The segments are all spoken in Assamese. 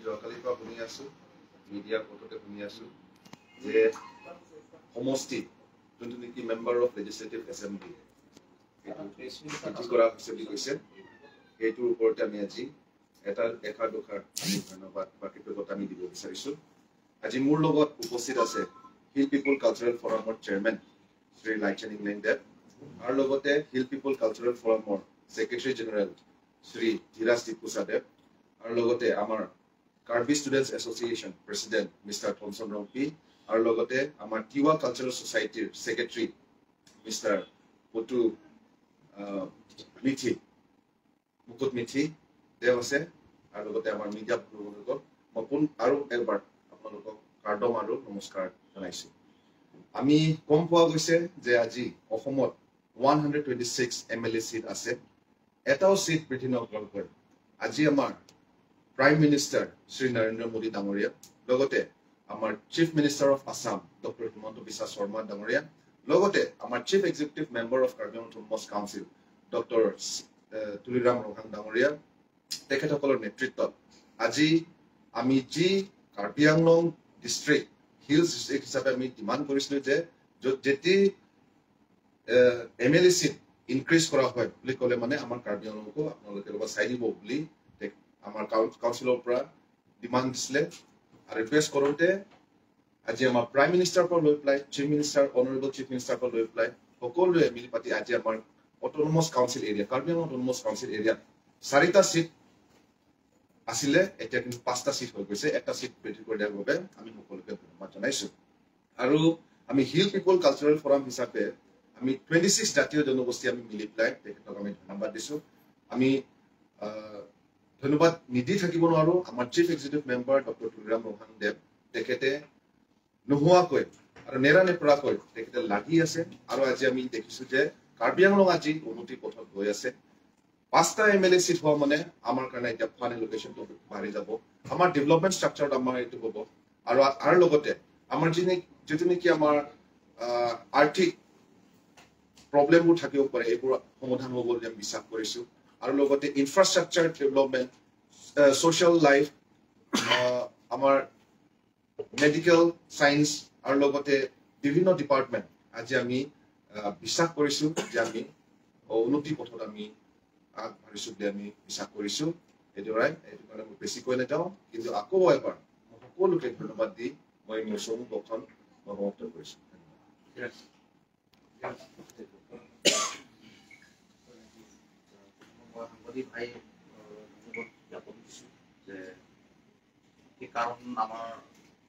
যোৱাকালিৰ পৰা শুনি আছোঁ, মিডিয়াৰ পথতে শুনি আছোঁ যে সমষ্টি যোনটো নেকি মেম্বাৰ অফ লেজিছলেটিভ এছেম্বলি সেইটো বৃদ্ধি কৰা হৈছে বুলি কৈছে। সেইটোৰ ওপৰতে আমি আজি এটা এষাৰ দুষাৰ আমি ধন্যবাদ বা কৃতজ্ঞতা আমি দিব বিচাৰিছোঁ। আজি মোৰ লগত উপস্থিত আছে হিল পিপুল কালচাৰেল ফৰামৰ চেয়াৰমেন শ্ৰী লাইচেন ইংলেং দেৱ আৰু লগতে হিল পিপুল কালচাৰেল ফৰামৰ ছেক্ৰেটাৰী জেনেৰেল শ্ৰী ধীৰাজ দীপুচা দেৱ আৰু লগতে আমাৰ Karbi students association president mister Thomson Rongpi আৰু লগতে আমাৰ তিৱা কালচাৰেল ছ'চাইটিৰ ছেক্ৰেটাৰী মিষ্টাৰ পটু মিথি মুকুট মিথি দেৱ আছে আৰু লগতে আমাৰ মিডিয়া বন্ধুসকল, মই পোন আৰু এবাৰ আপোনালোকক কাৰ্দম আৰু নমস্কাৰ জনাইছোঁ। আমি গম পোৱা গৈছে যে আজি অসমত 126 MLA seat আছে, এটাও চিট বৃদ্ধি নকৰাকৈ আজি আমাৰ প্ৰাইম মিনিষ্টাৰ শ্ৰী নৰেন্দ্ৰ মোদী ডাঙৰীয়া, লগতে আমাৰ chief minister of Assam doctor Himanta Biswa Sarma ডাঙৰীয়া, লগতে আমাৰ chief executive member of Karbi autonomous council doctor Tuliram Ronghang ডাঙৰীয়া, তেখেতসকলৰ নেতৃত্বত আজি আমি যি Karbi Anglong district hills district হিচাপে আমি ডিমাণ্ড কৰিছিলোঁ যে য'ত যেতিয়া MLA seat increase কৰা হয় বুলি ক'লে মানে আমাৰ কাৰ্বি আংলংকো আপোনালোকে অলপ চাই দিব বুলি আমাৰ কাউন্সিলৰ পৰা ডিমাণ্ড দিছিলে আৰু ৰিকুৱেষ্ট কৰোঁতে আজি আমাৰ প্ৰাইম মিনিষ্টাৰৰ পৰা লৈ পেলাই chief minister, honourable chief মিনিষ্টাৰৰ পৰা লৈ পেলাই সকলোৱে মিলি পাতি আজি আমাৰ autonomous council area, Karbi Anglong autonomous council এৰিয়াত 4টা চিট আছিলে, এতিয়া কিন্তু 5টা চিট হৈ গৈছে। এটা চিট বৃদ্ধি কৰি দিয়াৰ বাবে আমি সকলোকে ধন্যবাদ জনাইছো। আৰু আমি হিল পিপুল কালচাৰেল ফৰাম হিচাপে আমি 26 জাতীয় জনগোষ্ঠী আমি মিলি পেলাই তেখেতক আমি ধন্যবাদ দিছো। আমি ধন্যবাদ নিদি থাকিব নোৱাৰো আমাৰ chief executive member doctor Tuliram Ronghang দেৱ, তেখেতে নোহোৱাকৈ আৰু নেৰানেপেৰাকৈ তেখেতে লাগি আছে আৰু আজি আমি দেখিছো যে কাৰ্বি আংলং আজি উন্নতিৰ পথত গৈ আছে। 5টা MLA seat হোৱা মানে আমাৰ কাৰণে এতিয়া ফাণ্ড এলোকেশ্যনটো বাঢ়ি যাব, আমাৰ ডেভেলপমেণ্ট ষ্ট্ৰাকচাৰত আমাৰ এইটো হ'ব আৰু আৰু লগতে আমাৰ যিটো নেকি আমাৰ আৰ্থিক প্ৰব্লেমবোৰ থাকিব পাৰে এইবোৰ সমাধান হ'ব বুলি আমি বিশ্বাস কৰিছো। আৰু লগতে ইনফ্ৰাষ্ট্ৰাকচাৰ ডেভেলপমেণ্ট, ছ'চিয়েল লাইফ, আমাৰ মেডিকেল চায়েন্স আৰু লগতে বিভিন্ন ডিপাৰ্টমেণ্ট আজি আমি বিশ্বাস কৰিছো যে আমি উন্নতি পথত আমি আগবাঢ়িছো বুলি আমি বিশ্বাস কৰিছো। এইদৰে এইটো কাৰণে মই বেছিকৈ নাযাওঁ, কিন্তু আকৌ এবাৰ মই সকলোকে ধন্যবাদ দি মই মোৰ চমু বক্তব্য মই সমাপ্ত কৰিছো। মই সাংবাদিক ভাই জ্ঞাপন দিছোঁ যে সেই কাৰণ আমাৰ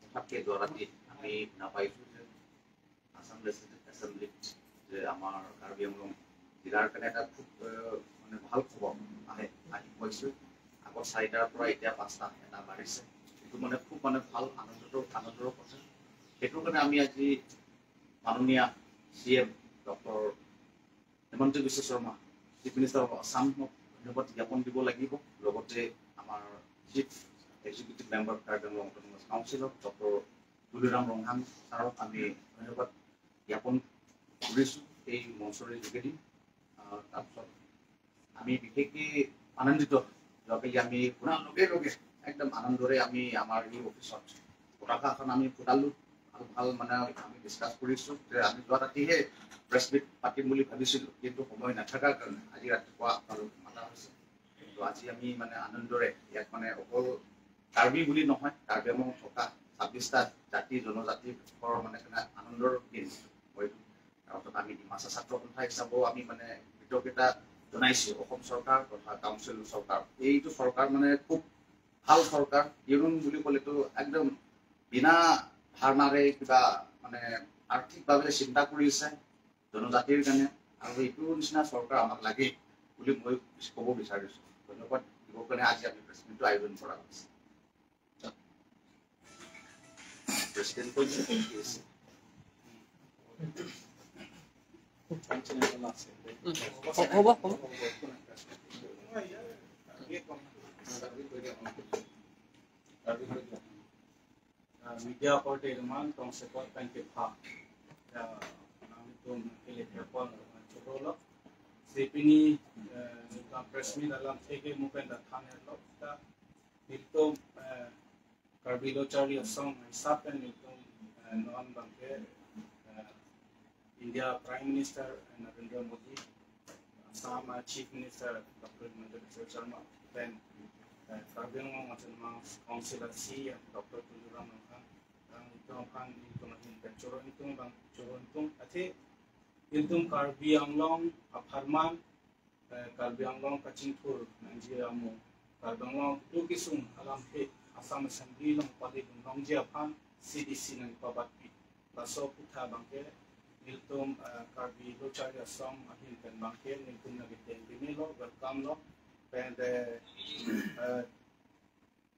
হঠাৎকে যোৱা ৰাতি আমি শুনা পাইছোঁ যে আছাম লেজিছলেটিভ এছেম্বলিত যে আমাৰ কাৰ্বি আংলং জিলাৰ কাৰণে এটা খুব মানে ভাল খবৰ আহি পাইছোঁ। আগত 4টাৰ পৰা এতিয়া 5টা এটা বাঢ়িছে, এইটো মানে খুব মানে ভাল আনন্দৰ কথা। সেইটোৰ কাৰণে আমি আজি মাননীয়া CM doctor Himanta Biswa Sarma, chief minister of আছামক ধন্যবাদ জ্ঞাপন দিব লাগিব, লগতে আমাৰ chief executive member Karbi Anglong autonomous কাউন্সিলক doctor Tuliram Ronghang ছাৰক আমি ধন্যবাদ জ্ঞাপন কৰিছোঁ এই মঞ্চৰ যোগেদি। তাৰপিছত আমি বিশেষকৈ আনন্দিত, যোৱাকালি আমি শুনাৰ লগে লগে একদম আনন্দৰে আমি আমাৰ এই অফিচত পতাকাখন আমি ফুটালোঁ। ভাল ভাল মানে আমি ডিছকাছ কৰিছোঁ যে আমি যোৱা ৰাতিহে প্ৰেছ মিট পাতিম বুলি ভাবিছিলোঁ, কিন্তু সময় নাথাকাৰ কাৰণে আজি ৰাতিপুৱা আপোনালোক মাতা হৈছে। কিন্তু আজি আমি মানে আনন্দৰে ইয়াত মানে অকল কাৰ্বি বুলি নহয়, কাৰ্বি আংলঙত থকা 26টা জাতি জনজাতিৰ মানে আনন্দৰ দিন হয়তো। তাৰপিছত আমি ডিমাচা ছাত্ৰ সন্থা হিচাপেও আমি মানে কৃতজ্ঞতা জনাইছোঁ অসম চৰকাৰ তথা কাউন্সিল চৰকাৰ। এইটো চৰকাৰ মানে খুব ভাল চৰকাৰ, ইউনিয়ন বুলি ক'লেতো একদম বিনা ধাৰণাৰে কিবা মানে আৰ্থিকভাৱে চিন্তা কৰিছে জনজাতিৰ কাৰণে, আৰু এইটো নিচিনা চৰকাৰ আমাক লাগে বুলি মই ক'ব বিচাৰিছোঁ। ধন্যবাদ দিবৰ কাৰণে আজি আমি প্ৰেছ মিটটো আয়োজন কৰা হৈছে। প্ৰেচিডেণ্ট কৈছে হ'ব হ'ব। Media party man tong support kan ke pha nang itu kele pon chotolo sepini ka press meet alam theke mupen da thane lo ta nilto Karbi Lochari Assam Sap and Niltum non bangke India Prime Minister Narendra Modi, Assam Chief Minister Dr. Himanta Biswa Sarma, then Karbi Anglong Autonomous Council CM Dr. Tuliram Ronghang, Niltum Khan Niltum Hin Choro Niltum Bang Choro Niltum Ate Niltum Karbi Anglong Apharman Karbi Anglong Kachinthur Nigeria Mo Karbi Anglong Tukisung Alam He Assam Assembly long pali long Japan CDC nang pabatpi laso putha bangke niltum Karbi Lochari Assam ahin pen bangke niltum nagiten bimilo welcome lo pen the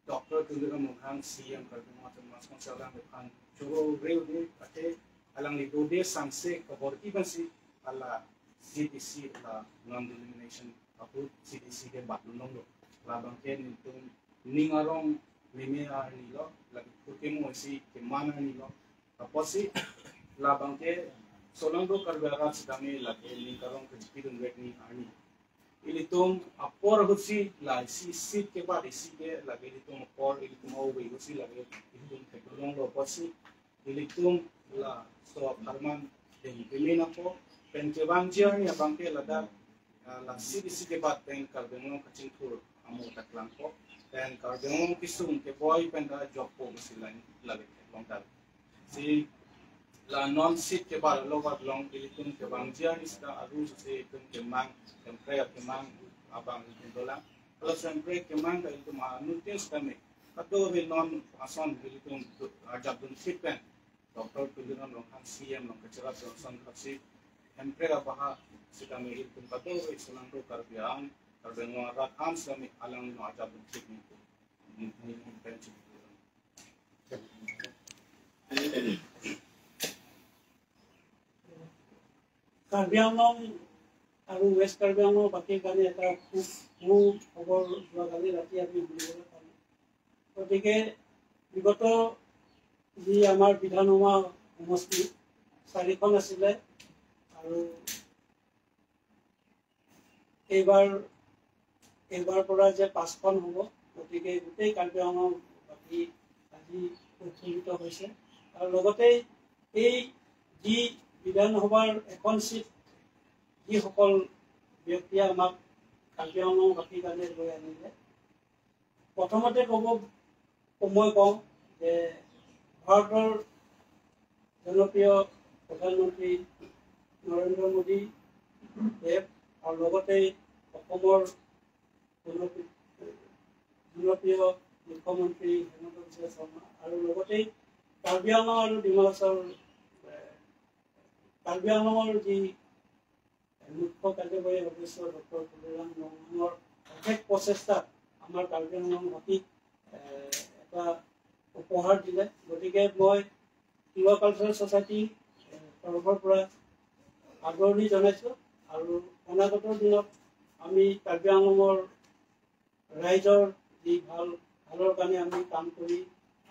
Dr. Tuliram Ronghang CM Karbi Autonomous Council alang khan choro rew de ate alang ni dode sangse kabor even si ala CDC la non denomination apu CDC ke bat long lo la bangke niltum ningarong mime arni lo lagi putemu si ke mana ni lo aposi la bangke solangdo karbara sidame lagi ningarong ke jipidun wetni arni ilitum apor husi la si sit ke ba isi ke lagi ilitum apor ilitum au we husi lagi ilitum tekolong lo aposi ilitum la so farman den bimina ko pen ke bangji arni bangke lada la si isi ke ba pen karbeno kachingthur amo taklang ko then Karbi Anglong kisung ke boy pen da job po silan lagi long dal si la non sit ke bar lo ba long ilitum ke bangjian ista aru se itum ke mang sempre ke mang abang itum dola kalau sempre ke mang da itum anutin stame kado ve non ason ilitum ajab dun sit pen Dr. Tuliram Ronghang CM long kachara Johnson khasi sempre baha sitame ilitum kado ve solangro Karbi Karbi Anglong rat am sami alang no ajab dun sit ni ni pen Karbi Anglong আৰু ৱেষ্ট কাৰ্বি আংলং বাকীৰ কাৰণে এটা খুব সু খবৰ যোৱাকালি ৰাতি আমি শুনিবলৈ পালোঁ। গতিকে বিগত যি আমাৰ বিধানসভা সমষ্টি 4খন আছিলে আৰু এইবাৰ পৰা যে 5খন হ'ব, গতিকে গোটেই কাৰ্বি আংলং বাকী আজি উৎফুল্লিত হৈছে। আৰু লগতে এই যি বিধানসভাৰ এখন চিট যিসকল ব্যক্তিয়ে আমাক কাৰ্বি আংলংবাসীৰ কাৰণে লৈ আনিলে, প্ৰথমতে মই কওঁ যে ভাৰতৰ জনপ্ৰিয় প্ৰধানমন্ত্ৰী নৰেন্দ্ৰ মোদী দেৱ আৰু লগতে অসমৰ জনপ্ৰিয় মুখ্যমন্ত্ৰী হিমন্ত বিশ্ব শৰ্মা আৰু লগতে কাৰ্বি আংলং আৰু ডিমা হাছাওৰ কাৰ্বি আংলঙৰ যি মুখ্য কাৰ্যবাহী সদস্য ডক্টৰ তুলিৰাম ৰংহাঙৰ অশেষ প্ৰচেষ্টাত আমাৰ কাৰ্বি আংলংবাসীক এটা উপহাৰ দিলে। গতিকে মই তিৱা কালচাৰেল ছ'চাইটিৰ তৰফৰ পৰা আদৰণি জনাইছোঁ আৰু অনাগত দিনত আমি কাৰ্বি আংলঙৰ ৰাইজৰ যি ভালৰ কাৰণে আমি কাম কৰি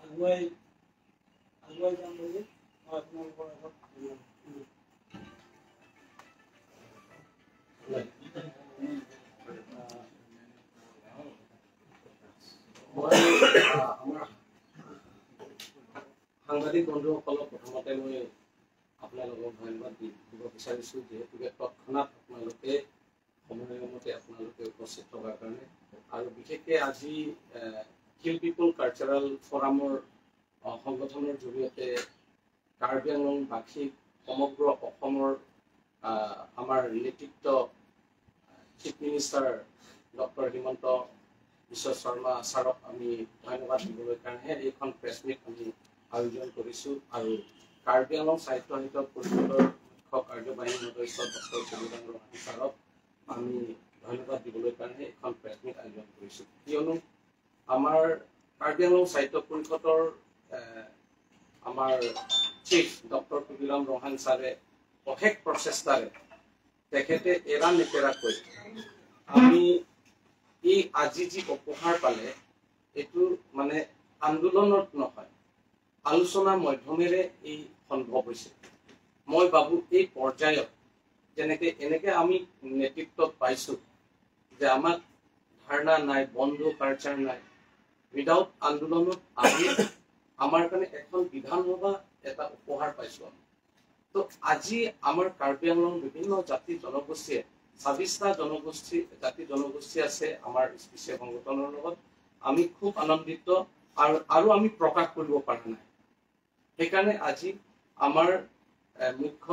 আগুৱাই যাম বুলি মই আপোনালোকৰ আগত জনালোঁ। মই আমাৰ সাংবাদিক বন্ধুসকলক প্ৰথমতে মই আপোনালোকক ধন্যবাদ দিব বিচাৰিছোঁ, যিহেতুকে তৎক্ষণাত আপোনালোকে সময়মতে আপোনালোকে উপস্থিত থকাৰ কাৰণে আৰু বিশেষকৈ আজি হিল পিপল কালচাৰেল ফৰামৰ সংগঠনৰ জৰিয়তে কাৰ্বি আংলংবাসীক সমগ্ৰ অসমৰ আমাৰ নেতৃত্ব chief minister doctor Himanta Biswa Sarma ছাৰক আমি ধন্যবাদ দিবলৈ কাৰণেহে এইখন প্ৰেছ মিট আমি আয়োজন কৰিছোঁ। আৰু কাৰ্বি আংলং স্বায়ত্তশাসিত পৰিষদৰ মুখ্য কাৰ্যবাহী সদস্য ডক্টৰ তুলিৰাম ৰংহাং ছাৰক আমি ধন্যবাদ দিবলৈ কাৰণে এইখন প্ৰেছ মিট আয়োজন কৰিছোঁ। কিয়নো আমাৰ কাৰ্বি আংলং স্বায়ত্ত পৰিষদৰ আমাৰ চিফ ডক্টৰ তুলিৰাম ৰংহাং ছাৰে অশেষ প্ৰচেষ্টাৰে তেখেতে এৰা নেপেৰাকৈ আমি এই আজি যি উপহাৰ পালে এইটো মানে আন্দোলনত নহয়, আলোচনাৰ মাধ্যমেৰে এই সম্ভৱ হৈছে। মই ভাবো এই পৰ্যায়ত যেনেকে এনেকে আমি নেতৃত্বত পাইছো যে আমাক ধাৰণা নাই, বন্ধু কালচাৰ নাই, উইদাউট আন্দোলনত আমি আমাৰ কাৰণে এখন বিধানসভা এটা উপহাৰ পাইছো আমি। তো আজি আমাৰ কাৰ্বি আংলং বিভিন্ন জাতি জনগোষ্ঠীয়ে 26টা জনগোষ্ঠী জাতি জনগোষ্ঠী আছে আমাৰ স্পেচিয়েল সংগঠনৰ লগত, আমি খুব আনন্দিত আৰু আমি প্ৰকাশ কৰিব পৰা নাই। সেইকাৰণে আজি আমাৰ মুখ্য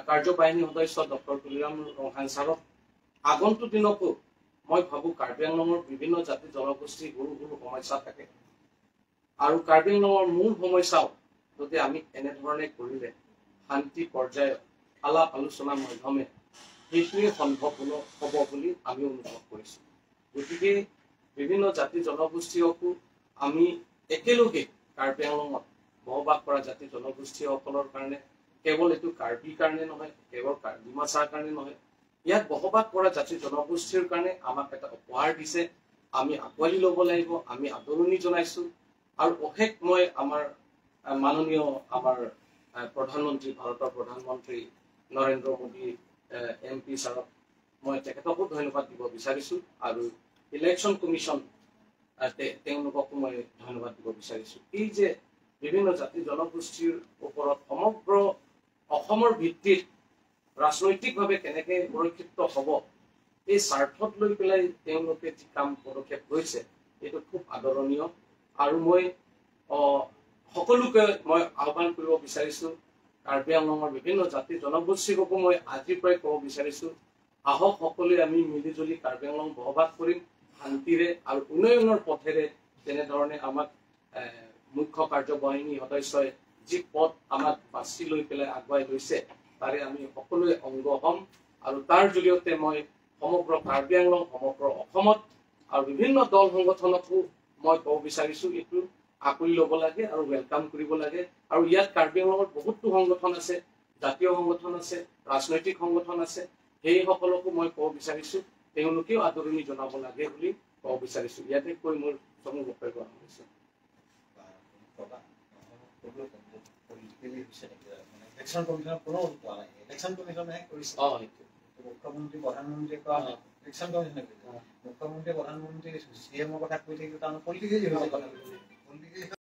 কাৰ্যবাহিনী সদস্য ডক্টৰ তুলিৰাম ৰংহাং ছাৰক আগন্তুক দিনতো মই ভাবো কাৰ্বি আংলঙৰ বিভিন্ন জাতি জনগোষ্ঠীৰ সৰু সৰু সমস্যা থাকে আৰু কাৰ্বি আংলঙৰ মূল সমস্যাও যদি আমি এনেধৰণে কৰিলে শান্তি পৰ্যায়ত আলাপ আলোচনাৰ মাধ্যমে সেইটোৱে সম্ভৱ হ'ব বুলি আমি অনুভৱ কৰিছোঁ। গতিকে বিভিন্ন জাতি জনগোষ্ঠীকো আমি একেলগে কাৰ্বি আংলঙত বসবাস কৰা জাতি জনগোষ্ঠীসকলৰ কাৰণে কেৱল এইটো কাৰ্বিৰ কাৰণে নহয়, কেৱল ডিমাচাৰ কাৰণে নহয়, ইয়াত বসবাস কৰা জাতি জনগোষ্ঠীৰ কাৰণে আমাক এটা উপহাৰ দিছে, আমি আঁকোৱালি ল'ব লাগিব, আমি আদৰণি জনাইছোঁ। আৰু অশেষ মই আমাৰ মাননীয় আমাৰ প্ৰধানমন্ত্ৰী, ভাৰতৰ প্ৰধানমন্ত্ৰী নৰেন্দ্ৰ মোদী এম পি ছাৰক মই তেখেতকো ধন্যবাদ দিব বিচাৰিছোঁ আৰু ইলেকশ্যন কমিশ্যন তেওঁলোককো মই ধন্যবাদ দিব বিচাৰিছোঁ। এই যে বিভিন্ন জাতি জনগোষ্ঠীৰ ওপৰত সমগ্ৰ অসমৰ ভিত্তিত ৰাজনৈতিকভাৱে কেনেকৈ সুৰক্ষিত হ'ব এই স্বাৰ্থত লৈ পেলাই তেওঁলোকে যি কাম পদক্ষেপ লৈছে এইটো খুব আদৰণীয়। আৰু মই সকলোকে মই আহ্বান কৰিব বিচাৰিছোঁ, কাৰ্বি আংলঙৰ বিভিন্ন জাতি জনগোষ্ঠীকো মই আজিৰ পৰাই ক'ব বিচাৰিছোঁ, আহক সকলোৱে আমি মিলিজুলি কাৰ্বি আংলং বসবাস কৰিম শান্তিৰে আৰু উন্নয়নৰ পথেৰে। তেনেধৰণে আমাক মুখ্য কাৰ্যবাহিনী সদস্যই যি পথ আমাক বাছি লৈ পেলাই আগুৱাই লৈছে তাৰে আমি সকলোৱে অংগ হ'ম। আৰু তাৰ জৰিয়তে মই সমগ্ৰ কাৰ্বি আংলং, সমগ্ৰ অসমত আৰু বিভিন্ন দল সংগঠনকো মই ক'ব বিচাৰিছোঁ এইটো আঁকোৱালি ল'ব লাগে আৰু welcome কৰিব লাগে। আৰু ইয়াত কাৰ্বি আংলঙত বহুতো সংগঠন আছে, জাতীয় সংগঠন আছে, ৰাজনৈতিক সংগঠন আছে, সেইসকলকো মই ক'ব বিচাৰিছোঁ তেওঁলোকেও আদৰণি জনাব লাগে বুলি ক'ব বিচাৰিছোঁ। ইয়াতে কৈ মোৰ চমু বক্তব্য হৈছে। মুখ্যমন্ত্ৰী প্ৰধানমন্ত্ৰীয়ে কৰা ইলেকশ্যন কমিশ্যনে কৰিছে, মুখ্যমন্ত্ৰী প্ৰধানমন্ত্ৰী চি এমৰ কথা কৈ থাকিলে তাৰমানে পলিটিকেলি হৈছে।